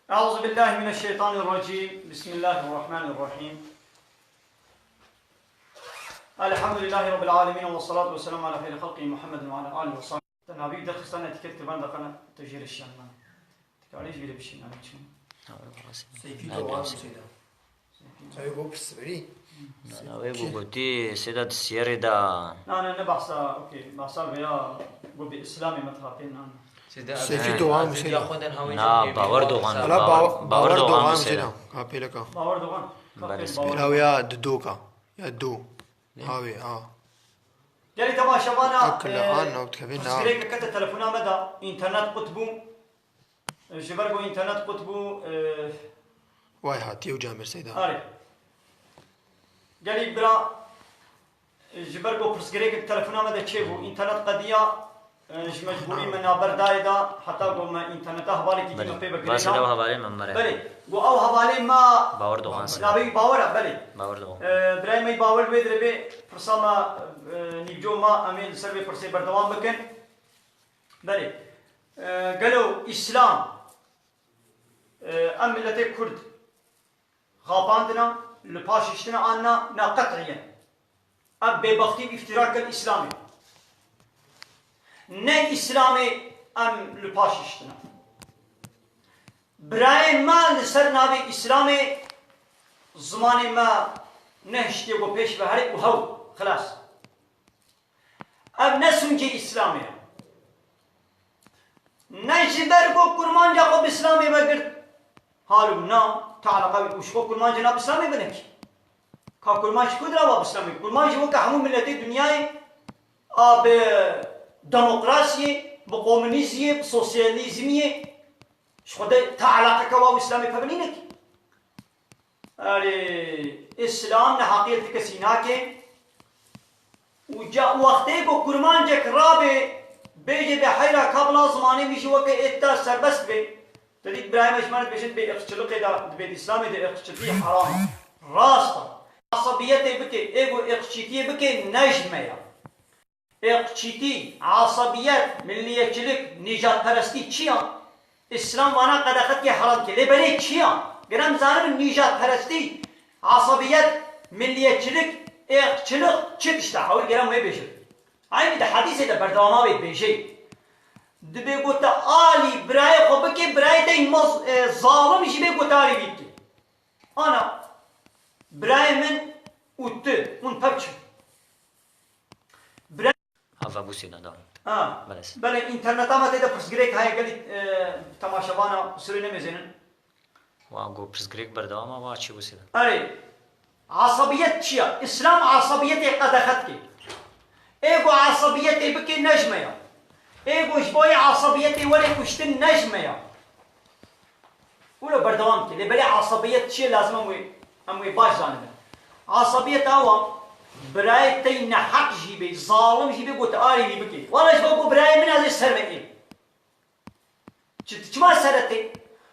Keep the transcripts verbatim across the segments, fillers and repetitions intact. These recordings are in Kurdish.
أعوذ بالله من الشيطان الرجيم. بسم الله الرحمن الرحيم. الحمد لله رب العالمين، والصلاة والسلام على خير خلقه محمد وعلى آله وصحبه. Te navî derxistan etîket kirvan de qana te jê re şiyan man. Dikarî jî vî re bişîn, em çûn. Seyfî Doğan Hüseyin. Ew got pirsgirêk. Na, na, wê ku gotî sêda di siyerê de. Na, na, ne bahsa, okey, bahsa veya got bi Îslamê me dixapê, na, na. Seyfî Doğan Hüseyin. Na, Bawer Doğan, Hala Bawer, Bawer Doğan Hüseyin. Ha, pêleka. Bawer Doğan. Belê. Pêla wê ya di doka. Ya do. Ha wê, ha. Gelî temaşevana, Akila, e, ha, no, dikevê na. Pirsgirêk kete telefona me de, înternet qut bû. Ji ber ku înternet qut bû, e, Way hatî ew camêr seyda. Arê. Gelî bira, ji ber ku pirsgirêkek telefona me de çêbû, înternet qediya, e, ji mecbûrî me naber dayê da, heta ku me înterneta hevalekî dî me pê ve girêda. Belê. Basê de hevalê me mere. Belê. Ku ew hevalê me Bawer Doğan seyda. Navê wî Bawer e, belê. Bawer Doğan. E, birayê me Bawer wê dirê bê, pirsa me, e, nîvco me, em ê li ser vê pirsê berdewam bikin. Belê. E, gelo Îslam, e, em miletê Kurd xapandina, li paş hiştina an na, na qet'iyen. Ev bêbextî û îftira kel Îslamê. Ne Îslamê em li paş hiştina. Birayê me li ser navê Îslamê zimanê me nehiştiye ku pêş ve here û hew, xilas. Ev ne sûncê Îslamê ye. Ne ji ber ku kurmanca xwe bi Îslamê ve girt. Halo na, te eleqa wî û ji xwe kurmancê na bi Îslamê ve nekî. Ka kurmanc ji ku dira wa bi Îslamê? Kurmanc jî weke hemû miletê dinyayê a bi demokrasiyê, bi komunîziyê, bi sosyalîzmiyê, ji xwe de te eleqeke wa û Îslamê pevnî nekî. Erê, Îslam neheqiyê ti kesî nake. Û ca wextê ku kurmancek rabe, bêje be heyra ka bila zimanê min jî weke êta serbest be. Te dît birayê me ji me re dibêjin, dibê êrqçiliqê de, dibê di Îslamê de êrqçilî heram e. Rast e. Asabiyetê bike, ê ku êrqçîtiyê bike, ne ji me ya. Irqçîtî, asabiyet, milliyetçilik, nîjadperestî çi ya? Îslam vana qedexe dike, heram dike. Lê belê çi ya? Gere em zanin nîjadperestî, asabiyet, milliyetçilik, irqçilik çi tişt e? Hewil gere em wê bêjin. Eynî di hedîsê de berdewama bê dibêje. Dibê ku te alî birayê xwe bikê, birayê te yî mez-, e, zalim jî bê ku te alî wî bikê. Ana, birayê min û tu, hûn pevçin. Bira- Ha, vebûsî ne, da. Ha. Belê. Belê, înterneta me tê de pirsgirêk heye, gelî, e, temaşevana qusirê nemêzênin. Wa ku pirsgirêk berdewam e, wa çi wusî de? Erê, asabiyet çi ya? Îslam asabiyetê qedexe dike. Ê ku asabiyetê bike ne ji me ya. Ê ku ji bo yê asabiyetê were kuştin ne ji me ya. Wilo berdewam dike. Lê belê asabiyet çi ye, lazim em wê, em wê baş zanibin. Asabiyet awa, birayê te yî neheq jî bê, zalim jî bê, got arê wî bikê. Wala ji bo ku birayê min ez ê ser ve êm. Çi, çima ser re tê?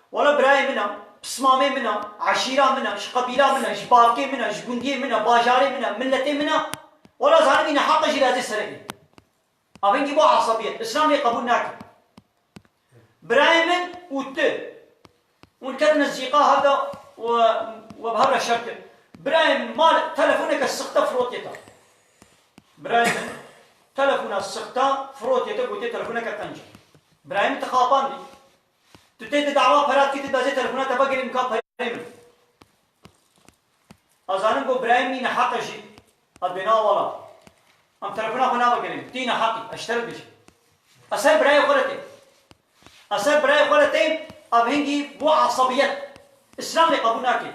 Wala birayê min e, pismamê min e, eşîra min e, ji qebîla min e, ji bavkê min e, ji gundiyê min e, bajarê min e, miletê min e. Wala zanibî neheq e jî ez ê ser re êm. Ev hingî bo asabiyet. Îslam vê qebûl nake. Birayê min û tu, hûn ketin nizîqa hev de û, û bi hev re şer kir. Birayê min mal telefoneke sixte firotiye te. Birayê min telefona sixte firotiye te, gotiye telefoneke qenc e. Birayê min tu xapandî. Tu tê di dawa pera dikî, tu dibezê telefona te vegerînim ka perê min. Ez zanim ku birayê min î neheq e jî. Ez bê na wala. Em telefona xwe navegerînim. Tî neheqî. Ez ji te re dibêjim. Ez ser birayê xwe re têm. Ez ser birayê xwe re têm. Ev hingî bû asabiyet. Îslamê qebûl nake.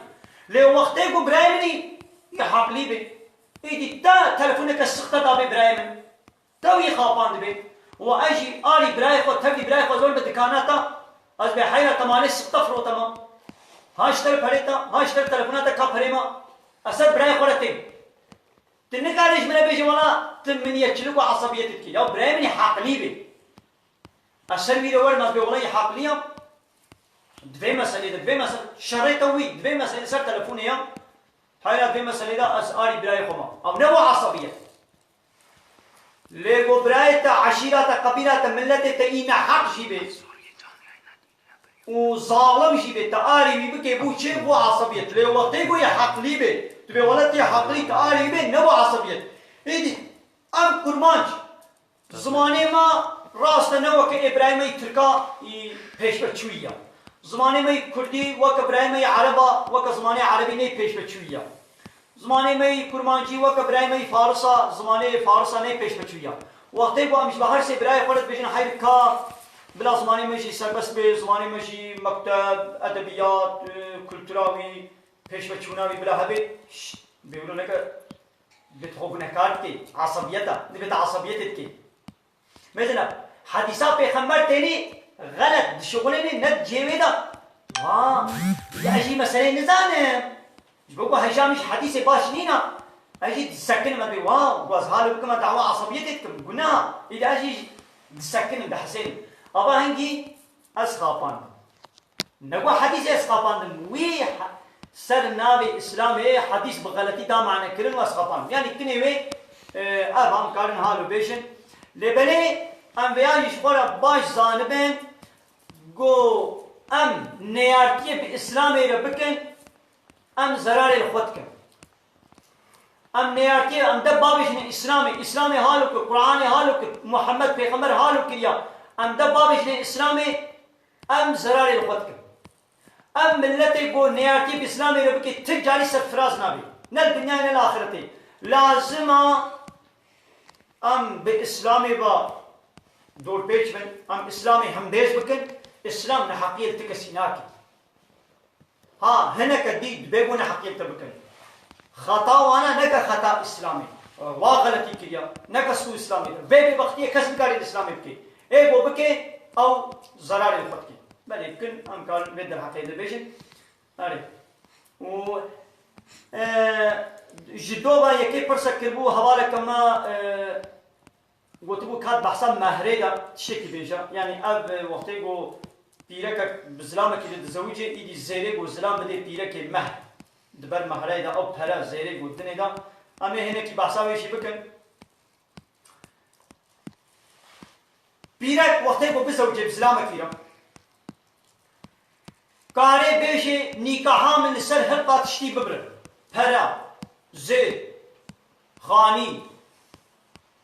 Lê wextê ku birayê min î heqlî bê, êdî te telefoneke sixte dabê birayê min. Te wî xapandibê. Û ez jî alî birayê xwe, tevlî birayê xwe zor bi dikana te, ez bê heyra te malê sixte firotema. Ha ji te perê te, ha ji te telefona te ka perê me. Ez ser birayê xwe re têm. Tu nikarî ji min re bêjî wela tu min yê çilik û esebiyetê dikî. Ya birayê min ê heqlî bê. Ez ser wî re werim, ez bê wela yê heqlî ya. Di vê meselê de, di vê mesel-, şerê te wî, di vê meselê ser telefonê ya. Heyra di vê meselê de ez alî birayê xwe me. Ew ne bo esebiyet. Lê ku birayê te, eşîra te, qebîla te, miletê te î neheq jî bê. û zalim jî bê, tu arê wî bikê, bû çi? Bû esebiyet. Lê wextê ku yê heqlî bê, tu bê wele tê heqlî, tu arê wî bê, ne bû esebiyet. Êdî em kurmanc, zimanê me rast e, ne weke ê birayê me yî tirka yî pêşveçûyî ya. Zimanê me yî kurdî weke birayê me yî ereba, weke zimanê erebî neyê pêşveçûyî ya. Zimanê me yî kurmancî weke birayê me yî farisa, zimanê farisa neyê pêşveçûyî ya. Wextê ku em ji li her sê birayê xwe re dibêjin heyr ka bila zimanê me jî serbest bê, zimanê me jî mekteb, edebiyat, e, kultura wî, pêşveçûna wî bila hebe, şşt, bêwilo neke, dibê tu xwe gunehkar dikê, esebiyet e, dibê tu esebiyetê dikê. Mesela, hedîsa pêxember tênî xelet dişixulênê, ne di cihê wê de. Ha, ya ez jî meseleyê nizanim. Ji bo ku heja min ji hedîsê baş nîna, ez jî disekinim, ez bê, wa, ku ez halo bikime dawa esebiyetê dikim, gunah. Îdî ez jî disekinim, dihesênim. Ava hingî ez xapandim. Ne ku hedîsê ez xapandim, wî he-, ser navê Îslamê hedîs bi xeletî da mane kirin û ez xapandim. Yanî kinê wê, e, ev em karin halo bêjin. Lê belê em vêya jî ji xwe re baş zanibin, ku em neyartiyê bi Îslamê re bikin, em zerarê li xwe dikin. Em neyartiyê, em de bavêjine Îslamê, Îslamê halo kir, Quranê halo kir, Muhammed Pêxember halo kiriya. Em de bavêjine Îslamê, em zerarê li xwe dikin. Em miletê ku neyartiyê bi Îslamê re bike, ti carî serfiraz nabe. Ne li dinyayê ne li axiretê. Lazim a em bi Îslamê ve dorpêç bin, em Îslamê hembêz bikin. Îslam neheqiyê li ti kesî nake. Ha, hineke dî dibê ku neheqiyê te bikin. Xeta wana neke xeta Îslamê. Wa xeletî kiriya, neke sû Îslamê de. Vê bêbextiyê kes nikare Îslamê bike. Ê ku bike, ew zerarê xwe dike. Belê kin em karin vê derheqê de bêjin. Erê. Û, e, ji dova yekê pirsek kiribû, hevaleke me, e, Gotibû, kat behsa mehrê de tiştekî bêje. Yanî ev, e, wextê ku pîrekek bi zilamekî de dizewicê, îdî zêrê ku zilam bidê pîrekê mehr. Di ber mehrê de ew pere zêrê ku dinê de. Em ê hinekî behsa wê jî bikin. Pîrek wextê ku bizewicê bi zilamekî re, karê bêjê, nîkaha min li ser her va tiştî bibire. Pere, zêr, xanî,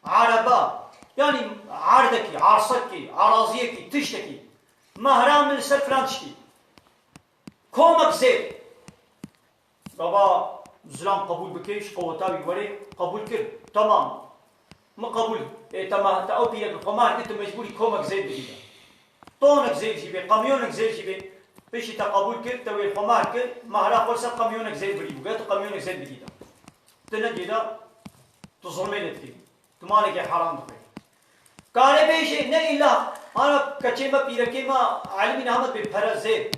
erebe, yanî erdekî, ersekî, eraziyekî, tiştekî. Mehra min li ser filan tiştî. Komek zêr. Baba, zilam qebûl bike, ji qeweta wî were, qebûl kir. Temam. Min qebûl. Ê, te me-, te ew pîrek li xwe mehr kir, tu mecbûrî komek zêr bidî me. Tonek zêr jî bê, kamyonek zêr jî bê. Piştî te qebûl kir, te wê li xwe mehr kir, mehra xwe li ser kamyonek zêr birî bû. Gel tu kamyonek zêr bidî de. Tu nedî de, tu zulmê lê dikî. Tu malekê heram dixwî. Karê bêjê, ne îlla, ana keçê me, pîrekê me, elimî niha me bê pere zêr.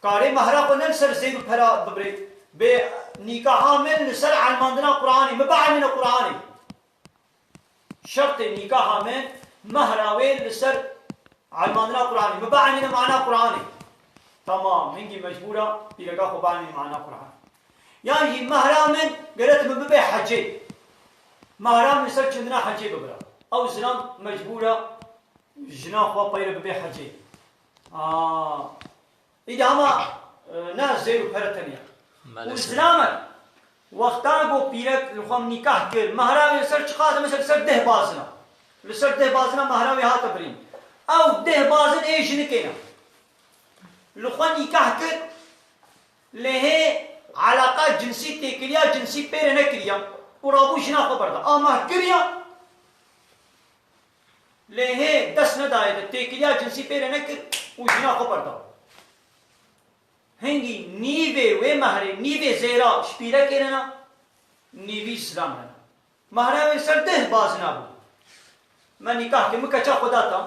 Karê mehra xwe ne li ser zêr û pera bibirê. Bê nîkaha min li ser elmandina Quranê, min bielmîne Quranê. Şertê nîkaha min, mehra wê li ser elmandina Quranê, min bielmîne mana Quranê. Tamam, hingî mecbûr a pîreka xwe bielmîne mana Quranê. Yan jî mehra min gere tu min bibê hecê. Mehra min li ser çendina hecê bibira. Ew zilam mecbûr a jina xwe peyre bibê hecê. Aa. Îdî hema, e, ne zêr û pere tenya. Û zilamek, wexta ku pîrek li xwe nîkah kir, mehra wê li ser çiqas e, mesela li ser deh bazin a. Li ser deh bazin a mehra wê hate birîn. Ew deh bazin ê jinikê ne. Li xwe nîkah kir, lê hê eleqa cinsî, têkiliya cinsî pê re nekiriya û rabû jina xwe berda. A meh kiriya, lê hê dest nedaye de, têkiliya cinsî pê re nekir û jina xwe berda. Hingî nîvê wê mehrê, nîvê zêra ji pîrekê re ne, nîvî ji zilam re ne. Mehra wê ser deh bazina bû. Me nîkah kir, min keça xwe da te,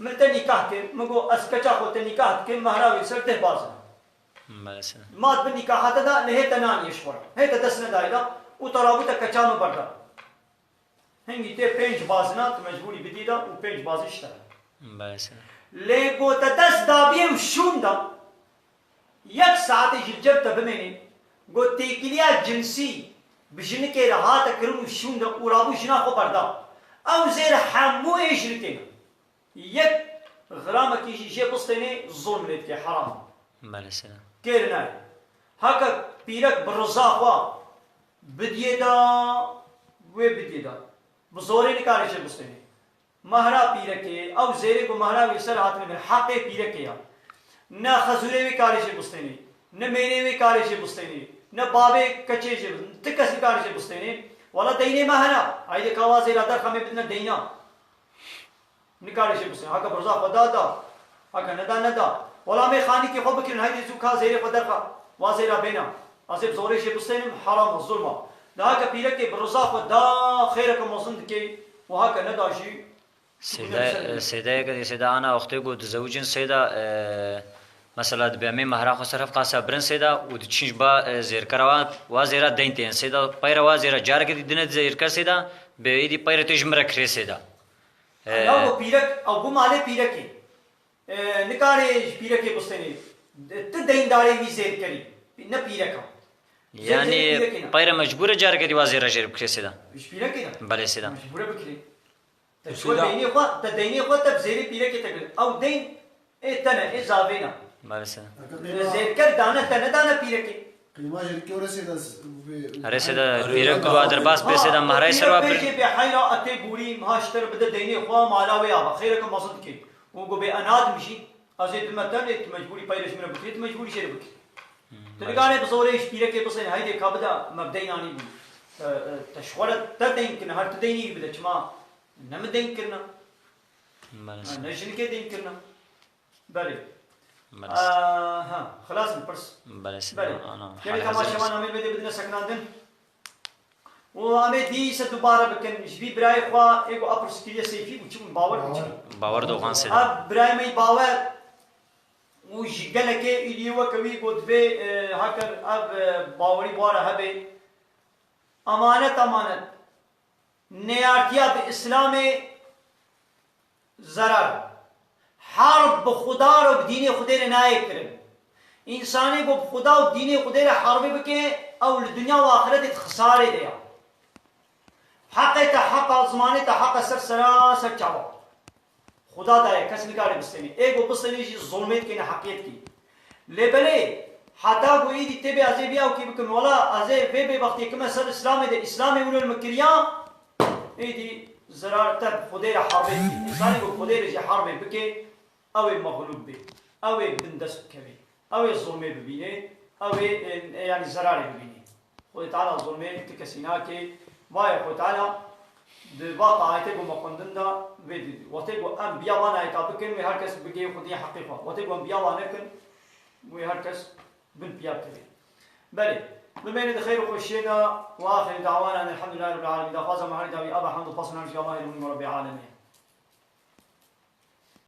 min te nîkah kir, min got, ez keça xwe te nîkah dikim, mehra wê ser deh bazina. Belê sene. Ma di bin nîkaha te da, lê hê te naniye ji xwe re. Hê te dest nedaye da û te rabû te keça min berda. Hingî tê pênc bazina, tu mecbûrî bidî da û pênc bazin ji te re. Belê sene. Lê got te dest dabiye û şûn da, yek saetê jî li cem te bimênê, got têkiliya cinsî bi jinikê re hate kirin û şûn da û rabû jina xwe berda. Ew zêr hemû ê jinikê ne. Yek gramekî jî jê bistênê zulm lê dike, heram. Belê seyda. Kêr nayê. Heke pîrek bi riza xwe bidiyê da, wê bidiyê da. Bi zorê nikare jê bistênê. Mehra pîrekê, ew zêrê ku mehra wê ser hatine bin, heqê pîrekê ya. Ne xezûrê wê karê jê bistênê, ne mêrê wê karê jê bistênê, ne bavê keçê jê bistênê, ti kes nikare jê bistênê. Wela deynê me hene, eydê ka wa zêra derxe me bidine deyna. Nikare jê bistênê. Heke bi riza xwe da da, heke neda neda. Wela me xanîkê xwe bikirin, heydê zû ka zêrê xwe derxe, wa zêra bêna. Ez ê bi zorê jê bistênim, heram e, zulm e. Da heke pîrekê bi riza xwe da, xêreke mezin dikey, û heke neda jî, Seyda, e, seyda yeke dî, seyda ana wextê ku dizewicin seyda, e, mesela dibe em ê mehra xwe ser hev qasa birin seyda û diçin ji ba, e, zêrkera wa, wa zêra deyn tên seyda, peyra wa zêra careke dî dine zêrker seyda, bi êdî peyra tê ji min re kirê seyda. E, Ya ku pîrek, ew bû malê pîrekê. E, nikarê ji pîrekê bistênê. Ti deyndarê wî zêrkerî. Ne pîrek e. Zêr, zêr Yanî pîrekê ne. Peyra mecbûr e careke dî wa zêra jê re bikirê seyda. Ji pîrekê ne. Belê seyda. Mecbûr e bikirê. Te Seyda. Deynê xwe, te deynê xwe te bi zêrê pîrekê te girt. Ew deyn ê te ne, ê zavê ne. Maalesef. Zêrker dane te nedane pîrekê. Qîma jê dike were seyda s-, vê Erê seyda, pîrek ku va derbas bê seyda, mehrayê ser wa bir. Pêşê bê heyra etê bûrî, miha ji te re bide deynê xwe, mala wê ava. Xêreke mezin dikê. Û ku bê enad mijî, ez ê dime te lê tu mecbûrî peyre ji min re bikirî, tu mecbûrî jê re bikirî. Tu nikarê bi zorê ji pîrekê bisên, heydê ka bide me bi deyn anî bû. E, e, te ji xwe re te deyn kirine, her tu deynî bide, çima ne min deyn kirine? Maalesef. Ha, ne jinikê deyn kirine. Belê. Maalesef. Aha, xilas in pirs. Belê, Belê. Ana, Gelê hal temaşevan hazır. Amê bide bidine sekinandin. Û amê dîse dubare bikin. Ji vî birayê xwe ê ku a pirs kiriye Seyfî û çi bûn? Bawer û çi bûn? Bawer Doğan seyda. Ev birayê me yî Bawer û ji gelekê îliyê weke wî got vê, e, haker ev, e, bawerî bwara hebe. Amanet, amanet. Neyartiya bi Îslamê zerar. Harb bi Xuda re û bi dînê Xwedê re nayê kirin. Însanê ku bi Xuda û dînê Xwedê re harbê bike, ew li dinya û axretê di xisarê de ya. Heqê te heq e, zimanê te heq e, ser sera, ser çava. Xuda daye, kes nikare bistênê. Ê ku bistênê jî zulmê dikê, neheqiyê dikê. Lê belê, heta ku îdî tê bê ez ê vî awkî bikim, wela ez ê vê bêbextiyê kime ser Îslamê de, Îslamê wilo li min kiriya, îdî zerar te bi Xwedê re harbê dikê. Însanê ku Xwedê re jî harbê bike, ew ê mexlûb bê. Ew ê bin dest bikevê. Ew ê zulmê bibînê, ew ê, e, e, yanî zerarê bibînê. Xwedê Teala zulmê ti kesî nake. Vaye Xwedê Teala di va ayetê ku me xwendin de vê didî. Wextê ku em biya van ayeta bikin, wê her kes bigihê Xwediyê heqê xwe. Wextê ku em biya van nekin, wê her kes bin piya bikevê. Belê. Bimêne di xeyr û xweşiyê de. Wa axiru da'wana elhamdülillahi rabbil alemin. Daxwaza me herî dawî aba hamd û pas û nav ji Allahê Rabbil alemin.